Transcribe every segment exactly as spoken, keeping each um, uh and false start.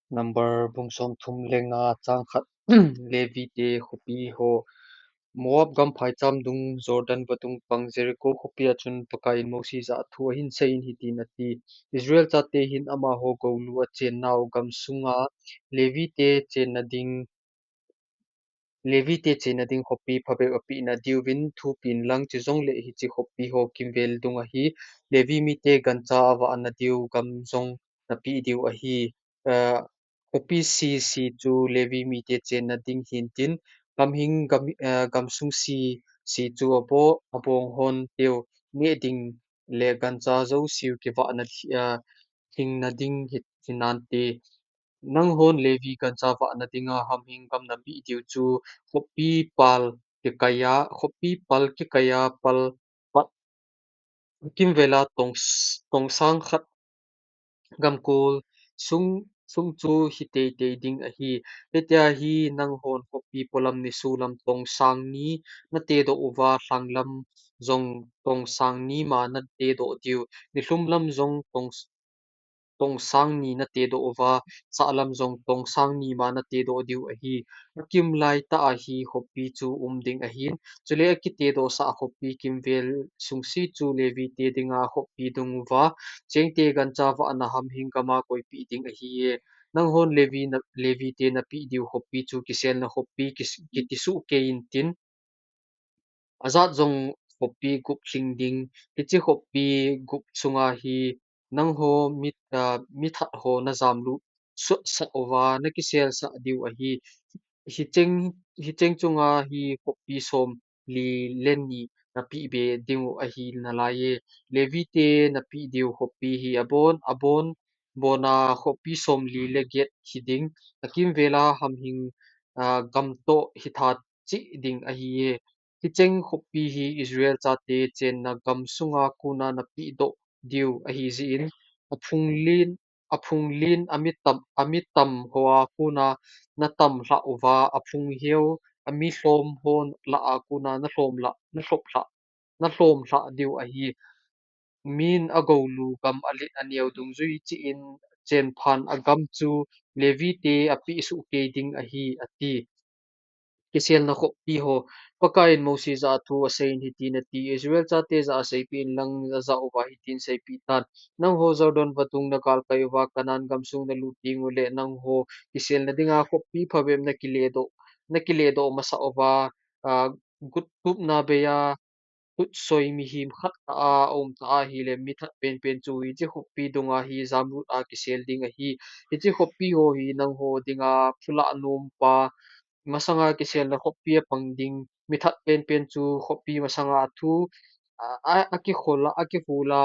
Number bung som thum le nga chang khat. Levi te khopi ho. Moab gam phaicham dung Jordan vadung pang Jericho khopi a chun Pakaiyin Mose jah a thu ahin seiyin hitin ati, Israel chate hin amaho goulu a chennau gam sunga Levi te chenna ding Levi te chenna ding khopi phabep apeh nadiuvin thupeh inlang, chujongle hiche khopi ho kimvel dunga hi Levi mite gancha avahna diu gam jong napeh diu ahi. Khopi sese chu Levi mite chenna ding hintin, gamhing gam, gamsung sese chu abo, abong hon teu neh ding le gancha jouseu kivahna lhingna ding hi, hinante. Nanghon Levi gancha vahna dinga hamhing gam napeh diu chu khopi pal kikaiya, khopi pal kikaiya pal pat kimvela tong, tongsang khat gamkol sung, sung chu hi teitei ding ahi. Hitia hi nanghon khopi polam nisolam tongsang ni natedoh uva, lhanglam jong tongsang ni ma natedoh diu, nilhum lam jong tong, tongsang ni natedoh uva, sahlam jong tongsang ni ma natedoh diu ahi. Akimlai tah a hi khopi chu um ding ahin, chule akitedoh sah khopi kimvel sungse chu Levi te dinga khopi dung uva, chengte gancha vahna hamhing gama koipeh ding ahiye. Nanghon Levi na, Levi te napeh diu khopi chu kiselna khopi kis, kitisuh kei intin, ajat jong khopi gup lhing ding, hiche khopi gup sunga hi nangho mi, mithat ho najamlut sah uva nakiselsah diu ahi. Hicheng, hicheng chunga hi khopi somli le ni napeh be dingu ahi nalaiye. Levi te napeh diu khopi hi abon, abon, bona khopi somli le get hiding, akimvela hamhing gamtoh hitha cheh ding ahiye. Hicheng khopi hi Israel chate chenna gam sunga kona napehdoh diu ahijeh in, aphung len, aphung len amitam, amitam hoa kona natamlhah uva, aphung heo, amilhom ho lah a kona nalhomlhah, nalhoplhah, nalhomlhah diu ahi. Min agoulu gam alet aneo dungjui cheh in chenphan agam chu Levi te apeh soh kei ding ahi, ati. Kiselna khopi ho. Pakaiyin Mose jah a thu aseiyin hitin ati, Israel chate jah a seipeh inlang ajah uva hitin seipeh tan, nangho Jordan vadung nagalkai uva Canaan gamsung nalut tengule nangho kiselna dinga khopi phabep nakiledoh, nakiledoh masah uva, guttupna beiya, gutsoi mihem khat tah a aum tah ahile mithat penpen chu hiche khopi dunga hi jamlut a kisel ding ahi. Hiche khopi ho hi nangho dinga phulah nompa, masanga kiselna khopi a pang ding mithat penpen chu khopi masanga thu a, a, akikhol a, akikhol a,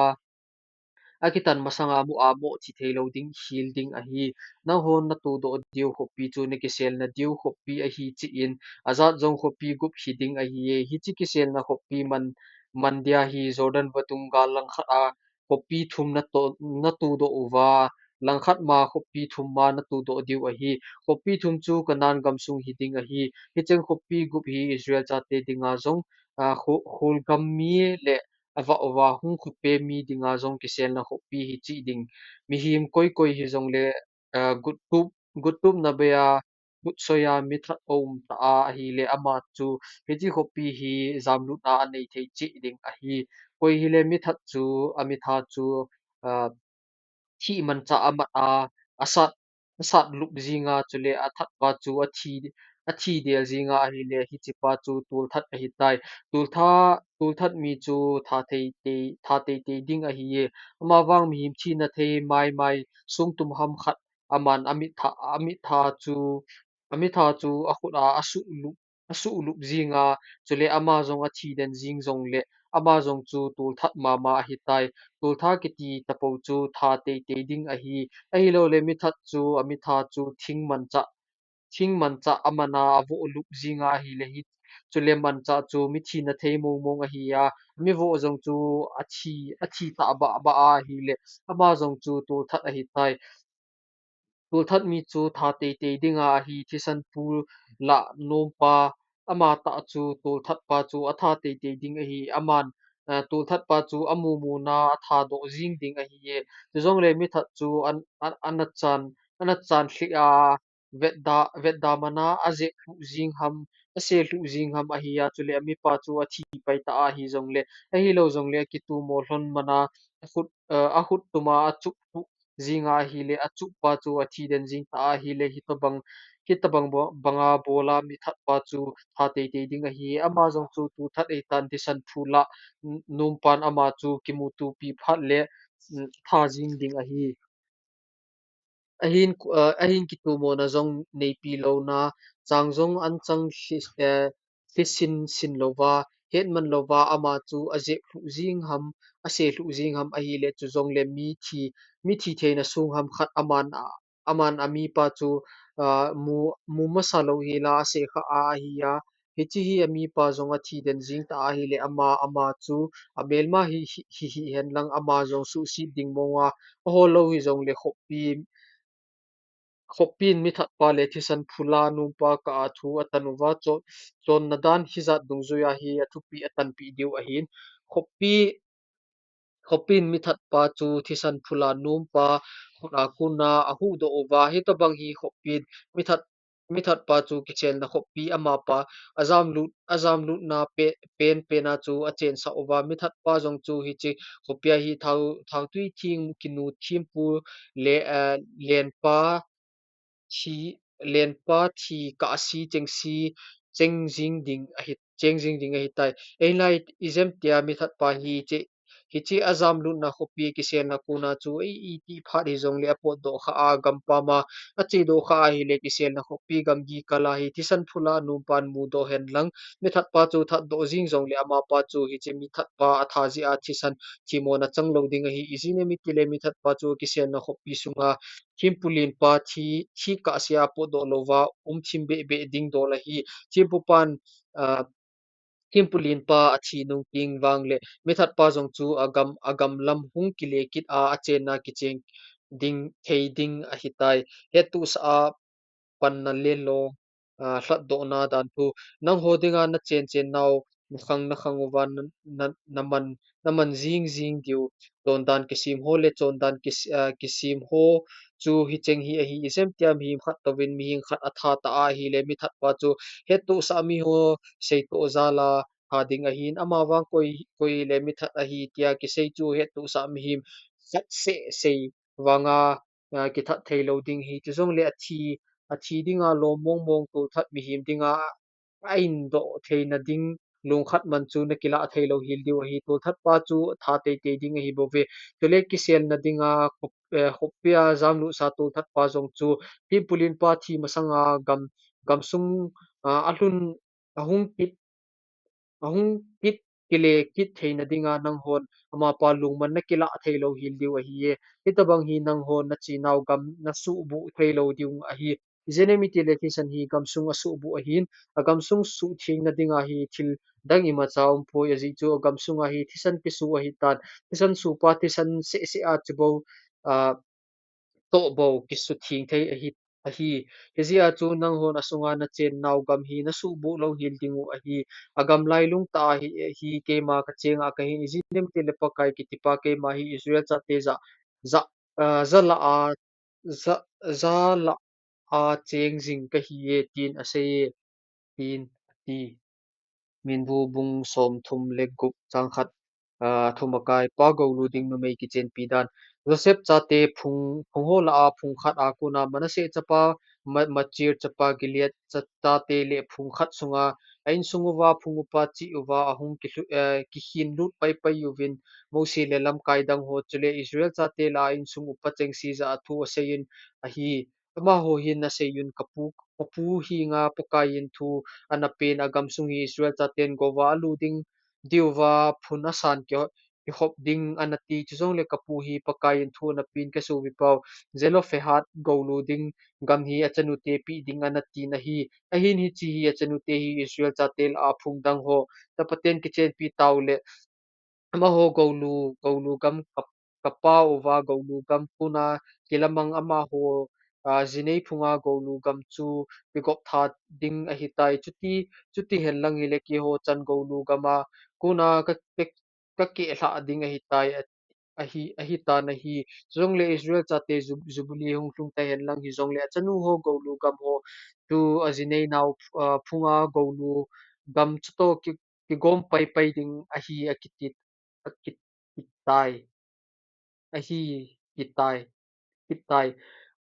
akitan masanga moh a moh thi theilou ding, hil ding ahi. Nanghon natodoh diu khopi chu nakiselna diu khopi ahi cheh in, ajat jong khopi gup hiding ahiye. Hiche kiselna khopi man, man dia hi Jordan vadung gal langkhat a khopi thum nato, natodoh uva, langkhat ma khopi thum ma natodoh diu ahi. Khopi thum chu Canaan gamsung hiding ahi. Hicheng khopi gup hi Israel chate dinga jong, kho, kholgam mi le avah uva hung khope mi dinga jong kiselna khopi hicheh ding. Mihem koi koi hijongle, guttup, guttupna beiya, gutsoiya mithat aum tah a ahile ama chu hiche khopi hi jamlutna anei thei cheh ding ahi. Koi hile mithat chu, amitha chu thih manchah amat a, asat, asat lup jinga, chule athatpa chu athi, athi del jinga ahile hichepa chu tolthat ahitai. Toltha, tolthat mi chu tha teitei, tha teitei ding ahiye. Amavang mihem thina thei maimai songtum ham khat aman amitha, amitha chu, amitha chu akhut a asuhlup, asuhlup jinga, chule ama jong athi den jing jongle ama jong chu tolthat mama ahitai. Toltha kiti tapou chu tha teitei ding ahi. Ahiloule mithat chu, amitha chu thing manchah, thing manchah amana avohlup jinga ahile hi, chule manchah chu mithina thei mongmong ahi a, mivoh jong chu athi, athi tahbah bah a ahile ama jong chu tolthat ahitai. Tolthat mi chu tha teitei dinga ahi, thisan pu lah nompa, amatah chu tolthatpa chu atha teitei ding ahi, aman tolthatpa chu amumuna athadoh jing ding ahiye. Chujongle mithat chu an, an, anachan, ana chan lhih a, vetda, vetda mana, ajep lhuh jing ham, ase lhuh jing ham ahi a, chule amipa chu athi pai ta ahi jongle, ahilou jongle akitumo lhon mana, akhut, eh, akhut tuma achup lhuh jinga ahile, achuppa chu athi den jing ta ahile, hitobang, hitobang bo-, banga bola mithatpa chu tha teitei ding ahi. Ama jong chu tuthat eitan thisan phu la, n-, nompan ama chu kimutupi phat le, mm, tha jing ding ahi. Ahin, eh, ahin kitumona jong neipi louna, chang jong anchang lhi-, eh, lhisin sin louva, hetman louva, ama chu ajep lhuh jing ham, ase lhuh jing ham ahile, chujongle mithi, mithi theina sung ham khat aman a, aman amipa chu, ah, mu, mu masa lou hila ase kha a ahi a, hiche hi amipa jong athi den jing ta ahile ama, ama chu amelma hi, hi, hi, hi hen lang ama jong suhset ding monga, ahol lou hijongle khoppi, khoppin mithatpa le thisan phu la nompa kah a thu atan uva, cho-, chonna dan hijat dungjuia hi athupi atanpeh diu ahin. Khoppi, khoppin mithatpa chu thisan phu la nompa khut a kona ahuhdoh uva, hitobang hi khoppin mithat, mithatpa chu kiselna khoppi amapa ajamlut, ajamlutna pe-, pen pena chu achensah uva, mithatpa jong chu hiche khoppia hi thao, thaotui theng kinu thempu le, eh, lenpa thi, lenpa thi kah a si chengse, cheng jing ding ahi, cheng jing ding ahitai. Eilai ijemtia mithatpa hi hiche, hiche ajamlutna khoppi kiselna kona chu ei, iti phat hijongle apotdoh kha a, gampam a achedoh kha ahile kiselna khoppi gamgi kal a hi thisan phu la nompan mudoh hen lang, mithatpa chu thatdoh jing jongle amapa chu hiche mithatpa atha jeh a thisan themona chang lou ding ahi. Ijeh inem itile mithatpa chu kiselna khoppi sunga thempu lenpa thi, thi kahsea potdoh louva um thim behbeh ding dol ahi. Thempupan, ah, thempu lenpa athi nung teng vangle mithatpa jong chu agam, agam lam hung kile kit a, achenna kicheng ding, thei ding ahitai. Hettohsah a panna le long, ah, lhatdohna dan thu. Nangho dinga nachen chen nau, nakhang nakhang uva na, na, naman, naman jing jing diu. Chondan kisem ho le chondan kis-, ah, kisem ho chu hicheng hi ahi. Ijemtia mihem khat touvin mihem khat atha ta ahile mithatpa chu hettohsah miho seitoh jal a tha ding ahin. Amavang koi, koi le mithat ahi tia kisei chu hettohsah mihem khat seh sei vanga, ah, kithat thei lou ding ahi. Chujongle athi, athi dinga lom mong mong tolthat mihem dinga a indoh theina ding lungkhat man chu nakilah thei lou hel diu ahi. Tolthatpa chu tha teitei ding ahi bouve. Chule kiselna dinga khop-, eh, khoppia jamlutsa tolthatpa jong chu thempu lenpa thi masanga gam, gamsung, ah, alhun, ahung kit, ahung kit, kile kit theina dinga nanghon amapa lungmon nakilah thei lou hel diu ahiye. Hitobang hi nanghon nachenau gam nasuhbuh thei lou ding ahi. Ijeh inem itile thisan hi gamsung asuhbuh ahin, agamsung suhthengna dinga hi thil dang imacha umpoi, ajeh chu agamsunga hi thisan kisu ahitan, thisan supa thisan seh seh a chubou, ah, tohbou kisutheng thei ahi, ahi. Hijeh a chu nanghon asunga nachennau gam hi nasuhbuh lou hel dingu ahi. Agam lailung tah a hi, hi keima kachenga kahin, ijeh inem itile Pakai kitipa keima hi Israel chate jah, jah, ah, jah lah a, jah, jah lah a cheng jing kahiye, tin aseiye, tin ati. Minbu bung somthum le gup chang khat, ah, Thumakai, Pa goulu ding numei kichenpi dan. Joseph chate phung, phung ho lah a phung khat a kona Manasseh chapa, Ma-, Machir chapa, Gilead cha-, chate le phung khat sunga a insung uva phung upa cheh uva ahung kilhu-, eh, kikhin lut pai pai uvin Mose le lamkai dang ho chule Israel chate lah a insung upa chengse jah a thu aseiyin ahi. Amaho hin aseiyun, kapu, kapu henga Pakaiyin thu ana pen, agamsung hi Israel chaten gouva alu ding diuva phun asan ki, kihop ding ana ti, chujongle kapu hi Pakaiyin thu ana pen, kasuhvi pau Zelophehad goulu ding gam hi achanute peh ding ana tin ahi. Ahin hiche hi achanute hi Israel chate lah a phung dang ho, chapaten kichenpi taule, amaho goulu, goulu gam ka, kapao uva goulu gam kona kilamang amaho, ah, jinei phunga goulu gam chu pegop tha ding ahitai. Chuti, chuti henlang hile keiho chan goulu gama kona ka, ka, kakeh lhah ding ahitai, a, ahi, ahitan ahi. Chujongle Israel chate ju-, Jubilee hung lhung tahen lang hijongle achanu ho Goulu gam ho chu ajinei nau, ah, phunga Goulu gam chutoh ki, kigom paipai ding ahi akiti, akiti tai. Ahi kitai, kitai.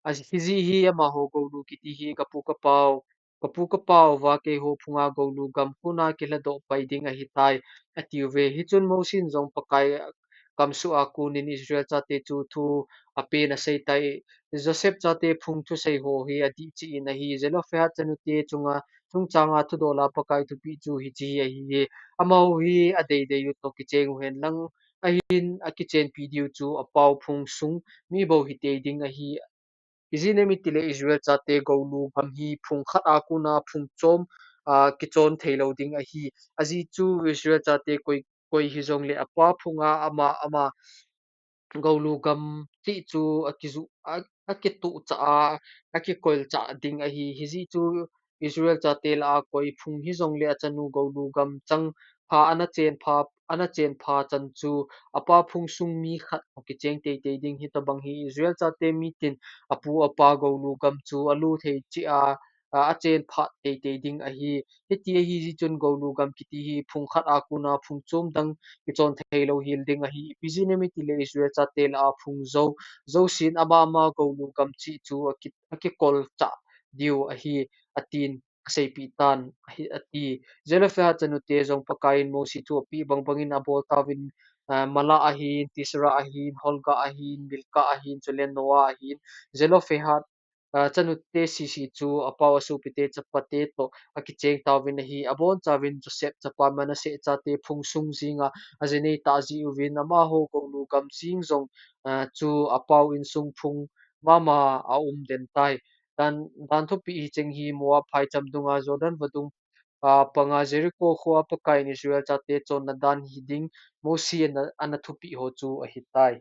Ahi, hiji hi amaho Goulu kiti hi kapu kapau, kapu kapau uva keiho phunga Goulu gam kona kilhadoh pai ding ahitai, atiuve. Hichun Mosi in jong Pakai kamsuh a konin Israel chate chu thu apen aseitai. Joseph chate phung thusei ho hi adih cheh in ahi. Zelophehad chanute chunga chungchanga thudola Pakai thupeh chu hiche hi ahi. Amaho hi adeidei u toh kicheng uhen lang, ahin akichenpi diu chu apau phung sung mi bou hitei ding ahi. Ijeh inem itile Israel chate Goulu gam hi phung khat a kona phung chom, ah, kichon theilou ding ahi. Ajeh chu Israel chate koi, koi hijongle apa phunga ama, ama Goulu gam cheh chu akiju, a, akituhchah a, akikoilchah ding ahi. Hijeh chu Israel chate lah a koi phung hijongle achanu Goulu gam chang pha, ana chen pha, ana chen pha chan chu apa phung sung mi khat toh kicheng teitei ding. Hitobang hi Israel chate mitin apu apa Goulu gam chu alu thei cheh a, a, achen phat teitei ding ahi. Hiti ahi jeh chun Goulu gam kiti hi phung khat a kona phung chom dang kichon theilou hel ding ahi. Ipi jeh inem itile Israel chate lah a phung jou, jousen ama ama Goulu gam cheh chu aki, akikolchah diu ahi, atin aseipeh tan ahi, ati. Zelophehad chanute jong Pakaiyin Mosi thu apeh bangbangin abol tauvin, ah, Mahlah ahin, Tirsa ahin, Holgah ahin, Milkah ahin, chule Noah ahin, Zelophehad, ah, chanute sese chu apau asopite chapate toh akicheng tauvin ahi. Abonchauvin Joseph chapa Manasseh chate phung sung jenga ajinei tah jeh uvin amaho Goulu gam jeng jong, ah, chu apau insung phung mama aum den tai. Dan, dan thupeh hicheng hi Moab phaicham dunga Jordan vadung, ah, panga Jericho khoa Pakaiyin Israel chate chonna dan hiding Mosi in ana, ana thupeh ho chu ahitai.